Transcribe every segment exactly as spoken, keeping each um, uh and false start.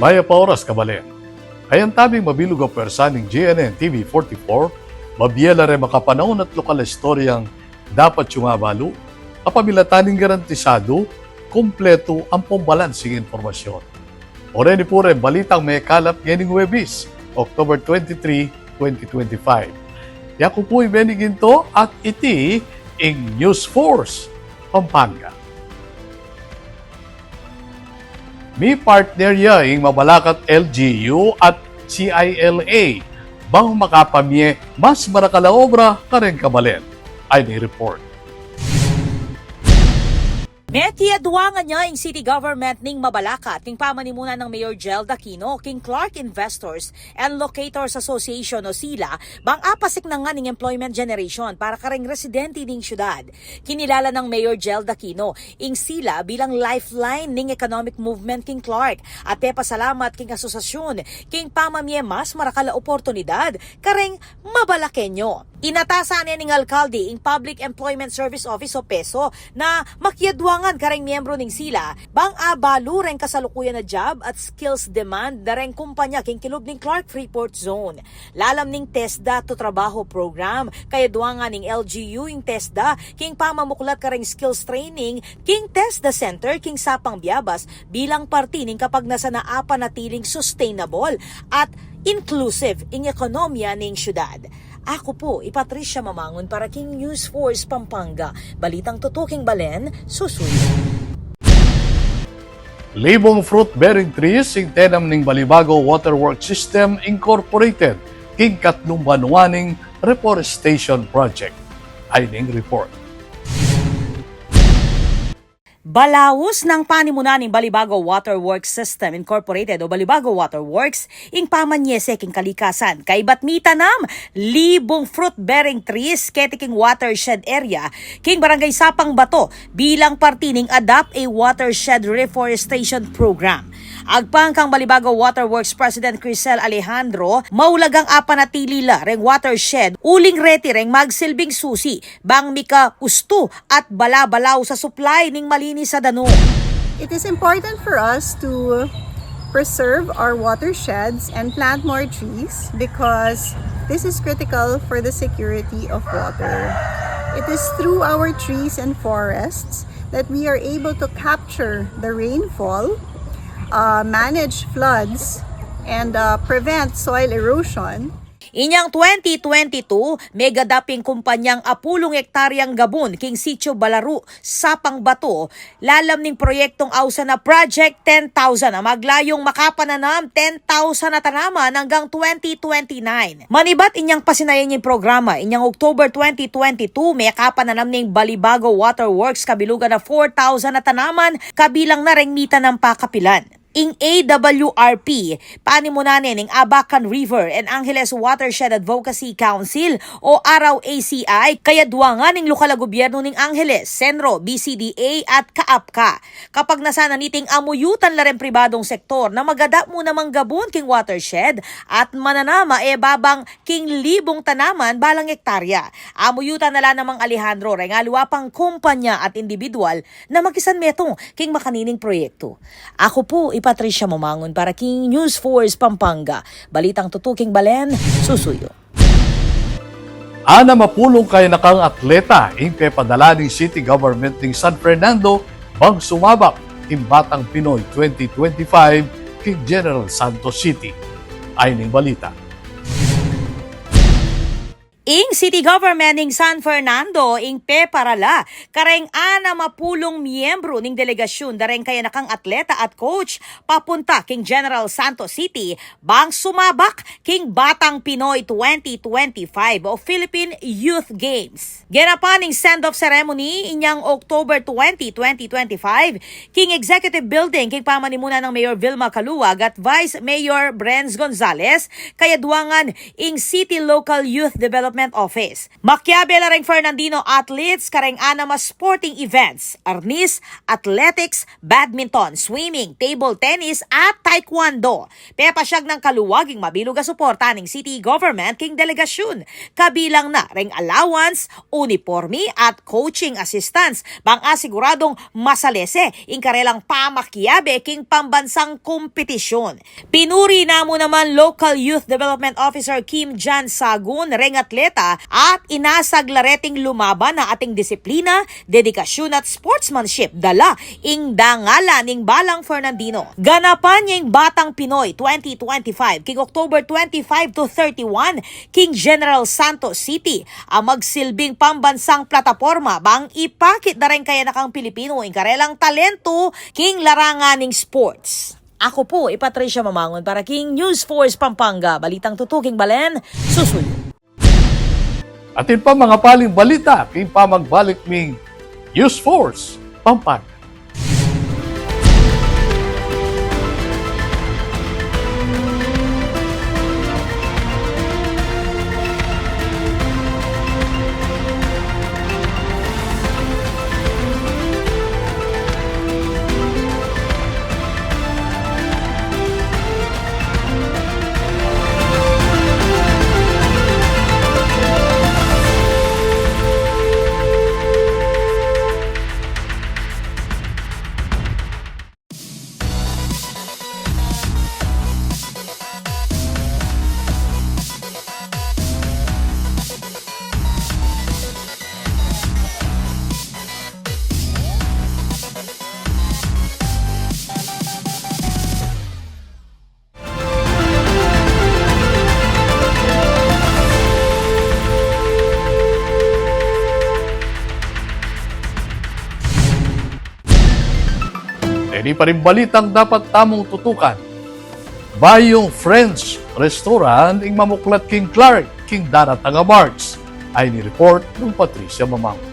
Mayap a oras, kabalen. Ayan tabing mabilug a pwersa ning G N N T V forty-four, mabie la reng makapanaun at lokal a istoryang dapat yu abalu, kapamilatan ning garantisadu, kumpletu ampong balansing impormasyon. O reni pu reng balitang mekalap ngening Huwebes, October twenty-three, twenty twenty-five. Yaku pu i Benny Ginto at iti ing News Force Pampanga. Mipartner ya ing Mabalacat L G U at C I L A bang makapamie mas marakal a obra kareng kabalen. Ay ni report. Mekiaduangan ya ing city government ning Mabalacat king pamanimunan nang Mayor Jel Daquino king Clark Investors and Locators Association o sila bang apasiknangan ing employment generation para kareng residente ning syudad. Kinilala nang Mayor Jel Daquino ing sila bilang lifeline ning economic movement king Clark at pepasalamat king asosasyon king pamamie mas marakal a oportunidad kareng Mabalaqueño. Inatasan ne ning alkalde ing Public Employment Service Office o peso na makiaduangan kareng miyembru ning sila bang abalu reng kasalukuyan a job at skills demand da reng kumpanya king kilub ning Clark Freeport Zone. Lalam ning TESDA to Trabajo Program, kayaduangan ning L G U ing TESDA king pamamuklat kareng skills training king TESDA Center king Sapang Biabas bilang parti ning kapagnasan a apanatiling sustainable at inclusive ing ekonomiya ning syudad. Aku pu i Patricia Mamangun para king News Force Pampanga. Balitang tutuking balen, susuyu. Libung fruit-bearing trees ing tenam ning Balibago Waterworks System Incorporated king katlung banua ning reforestation project. Ay ning report. Balaus nang panimunan ning Balibago Waterworks System Incorporated o Balibago Waterworks ing pamanyese king kalikasan kaybat mitanam libung fruit-bearing trees keti king watershed area king Barangay Sapang Bato bilang parti ning Adopt a Watershed Reforestation Program. Agpang kang Balibago Waterworks President Crisel Alejandro, maulagang apanatili la reng watershed uling reti reng magsilbing susi bang mikaustu at balabalaus a supply ning malinis a danu. It is important for us to preserve our watersheds and plant more trees because this is critical for the security of water. It is through our trees and forests that we are able to capture the rainfall, uh, manage floods, and, uh, prevent soil erosion. Inyang twenty twenty-two, megadap ing kumpanyang apulung ektaryang gabun king Sitio Balaru, Sapang Bato, lalam ning proyektong ausan a Project ten thousand a maglayung makapananam ten thousand a tanaman anggang twenty twenty-nine. Manibat inyang pasinayan ing programa, inyang October twenty twenty-two, mekapananam ning Balibago Waterworks kabilugan a four thousand a tanaman, kabilang na reng mitanam pa kapilan. Ing A W R P, panimunan ne ning Abacan River and Angeles Watershed Advocacy Council o R O A C I, kayaduangan ning lokal a gubyernu ning Angeles, Senro, B C D A at kaapka. Kapagnasan na niting amuyutan la reng pribadung sektor na magadap mu namang gabun king watershed at mananam a e babang king libung tanaman balang ektarya. Amuyutan na la namang Alejandro reng aliwa pang kumpanya at indibidwal na makisanmetung king makanining proyektu. Aku pu i Patricia Mamangun para king News Force Pampanga. Balitang tutuking balen, susuyu. Anam a pulung kayanakang atleta ing pepadala ning city government ning San Fernando bang sumabak king Batang Pinoy twenty twenty-five king General Santos City. Ay ning balita. Ing city government ning San Fernando ing peparala kareng anam a pulung miyembru ning delegasyun da reng kayanakang atleta at coach papunta king General Santos City bang sumabak king Batang Pinoy twenty twenty-five o Philippine Youth Games. Ginapan ing send-off ceremony inyang October twenty, twenty twenty-five, king Executive Building king pamanimunan nang Mayor Vilma Caluag at Vice Mayor Brenz Gonzalez, kayaduangan ing City Local Youth Development Office. Fest. Makiabe la reng Fernandino athletes kareng anam a sporting events, arnis, athletics, badminton, swimming, table tennis, at taekwondo. Pepasyag nang kaluwag ing mabilug a suporta ning city government king delegasyun, kabilang na reng allowance, uniporme, at coaching assistance, bang asiguradung masalese ing karelang pamakiabe king pambansang kompetisyun. Pinuri na mu naman Local Youth Development Officer Kim Jan Sagun reng atleta at inasag la reting lumaban na ating disiplina, dedikasyun at sportsmanship dala ing dangalan ning Balang Fernandino. Ganapan ya ing Batang Pinoy twenty twenty-five king October twenty-five to thirty-one king General Santos City a magsilbing pambansang plataporma bang ipakit da reng kayanakang Pilipino ing karelang talentu king larangan ning sports. Aku pu i Patricia Mamangun para king News Force Pampanga, balitang tutuking balen, susuyu. Atin pa mangapaling balita king pamagbalik ming News Force Pampanga. Ini pa rin balitang dapat tamung tutukan. Bayung French restaurant ing mamuklat king Clark king daratang a March. Ay ni report nung Patricia Mamang.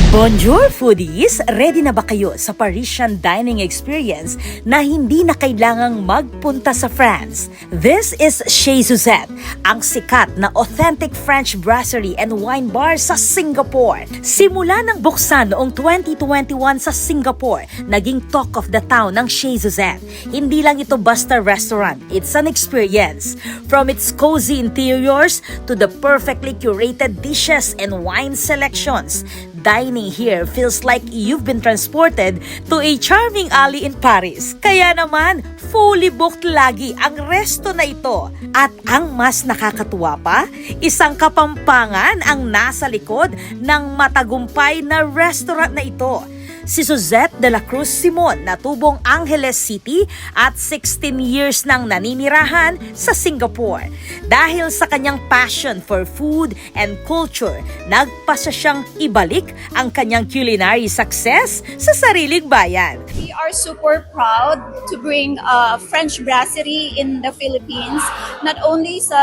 Bonjour, foodies! Ready na ba kayo sa Parisian dining experience na hindi na kailangang magpunta sa France? This is Chez Suzette, ang sikat na authentic French brasserie and wine bar sa Singapore. Simula nang buksan noong twenty twenty-one sa Singapore, naging talk of the town ang Chez Suzette. Hindi lang ito basta restaurant, it's an experience. From its cozy interiors to the perfectly curated dishes and wine selections, dining here feels like you've been transported to a charming alley in Paris. Kaya naman, fully booked lagi ang resto na ito. At ang mas nakakatuwa pa, isang Kapampangan ang nasa likod ng matagumpay na restaurant na ito. Si Suzette de la Cruz Simon, natubong Angeles City at sixteen years nang naninirahan sa Singapore. Dahil sa kanyang passion for food and culture, nagpasya siyang ibalik ang kanyang culinary success sa sariling bayan. We are super proud to bring a French brasserie in the Philippines, not only sa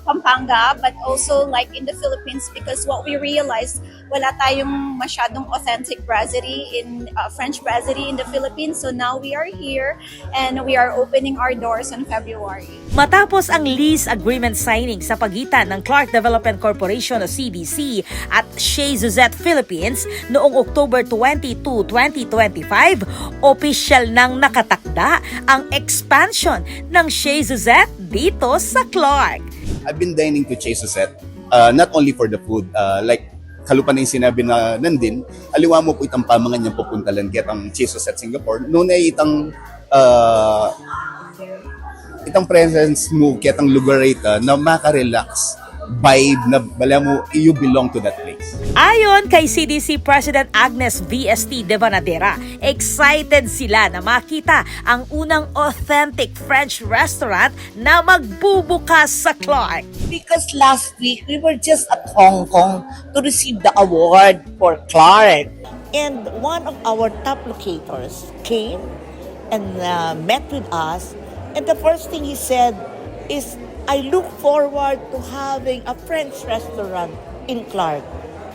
Pampanga, but also, like, in the Philippines, because what we realized, wala tayong masyadong authentic brasserie in, uh, French brasserie in the Philippines. So now we are here and we are opening our doors on February. Matapos ang lease agreement signing sa pagitan ng Clark Development Corporation o C D C at Chez Suzette Philippines noong October twenty-two, twenty twenty-five, opisyal nang nakatakda ang expansion ng Chez Suzette dito sa Clark. I've been dining to Chez Suzette, uh, not only for the food, uh, like kalupa na ing sinabi na Nandin, aliwa mu pu itang pamangan yang pupuntalan ketang Chez Suzette Singapore. Nune itang, uh, itang presence mu ketang lugar a ita na maka-relax vibe na bale mu you belong to that place. Ayon kay C D C President Agnes V S T Devanadera, excited sila na makita ang unang authentic French restaurant na magbubukas sa Clark. Because last week, we were just at Hong Kong to receive the award for Clark. And one of our top locators came and, uh, met with us. And the first thing he said is, "I look forward to having a French restaurant in Clark."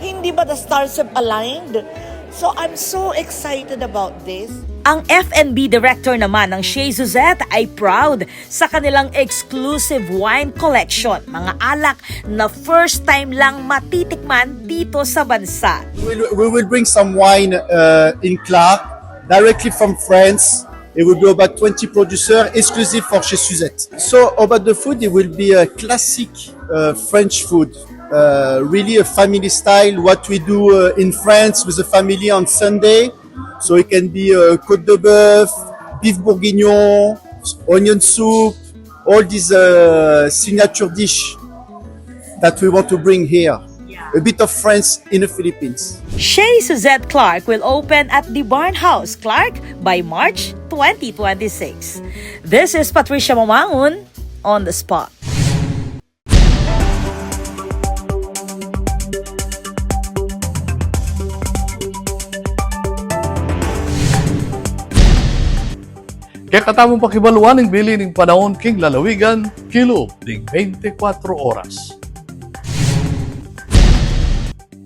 Hindi ba the stars have aligned? So I'm so excited about this. Ang F and B director naman ng Chez Suzette ay proud sa kanilang exclusive wine collection, mga alak na first time lang matitikman dito sa bansa. We will, we will bring some wine uh, in Clark, directly from France. It will be about twenty producers, exclusive for Chez Suzette. So about the food, it will be a classic uh, French food. Uh, really a family style, what we do uh, in France with the family on Sunday. So it can be uh, côte de bœuf, beef bourguignon, onion soup, all these uh, signature dish that we want to bring here. A bit of France in the Philippines. Chez Suzette Clark will open at the Barn House, Clark, by March twenty twenty-six. This is Patricia Mamangun on the spot. Kekatamung pakibaluan ing bili ning panaun king lalawigan, kilub ning bente kwatro oras.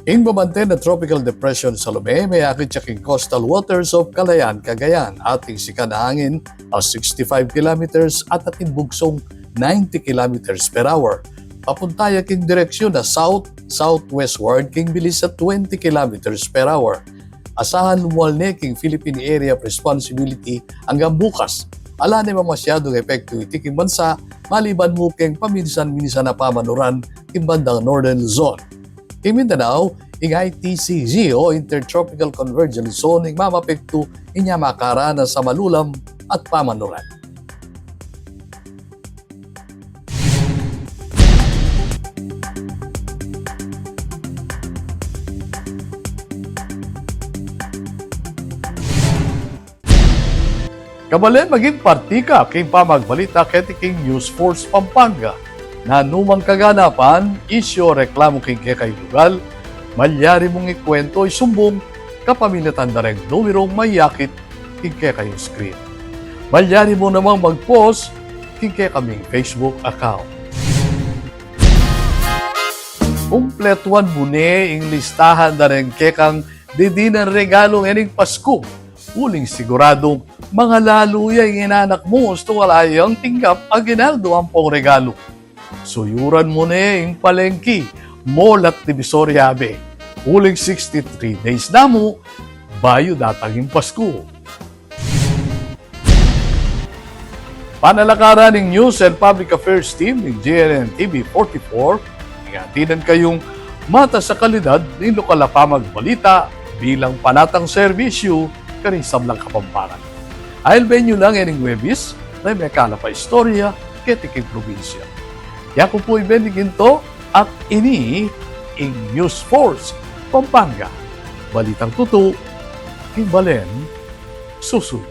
Ing babante na Tropical Depression Salome, meyakit ya king coastal waters of Kalayaan, Cagayan, ating sikan a angin a sixty-five kilometers at ating bugsung ninety kilometers per hour. Papunta ya king direksyun a south-southwestward king bilis a twenty kilometers per hour. Asahan lumual ne king Philippine Area of Responsibility anggang bukas. Ala ne mamasyadung epektu iti king bansa, maliban mu king paminsan-minsan a pamanuran king bandang Northern Luzon. King Mindanao, ing I T C Z o Intertropical Convergence Zone ing mamapektu inya makarana sa malulam at pamanuran. Kabalen maging parti ka king pamagbalita keti king News Force Pampanga. Nanu mang kaganapan, isyu o reklamu king kekayung lugal, malyari mung ikuwentu o isumbung kapamilatan da reng numerung mayakit king kekayung screen. Malyari mu namang mag-post king kekaming Facebook account. Kumpletuan mu ne ing listahan da reng kekang didinan regalu ngening Pasku. Uling siguradung mangalalu ya ing inanak mu ustu ala yang tinggap aginaldo ampong regalu. Suyuran mu ne ing palengki, mall at Divisoria Abe. Uling sixty-three days na mu bayu datang ing Pasku. Panalakaran ning News and Public Affairs Team ning G N N T V forty-four, ing atinan kayung matas a kalidad ning lokal a pamagbalita bilang panatang serbisyu karing sablang Kapampangan. Ailben yu la ngening Huwebes, reng mekalap a istorya keti king probinsya. Yaku pu i Benny Ginto, at ini ing News Force Pampanga. Balitang tutu, king balen susuyu.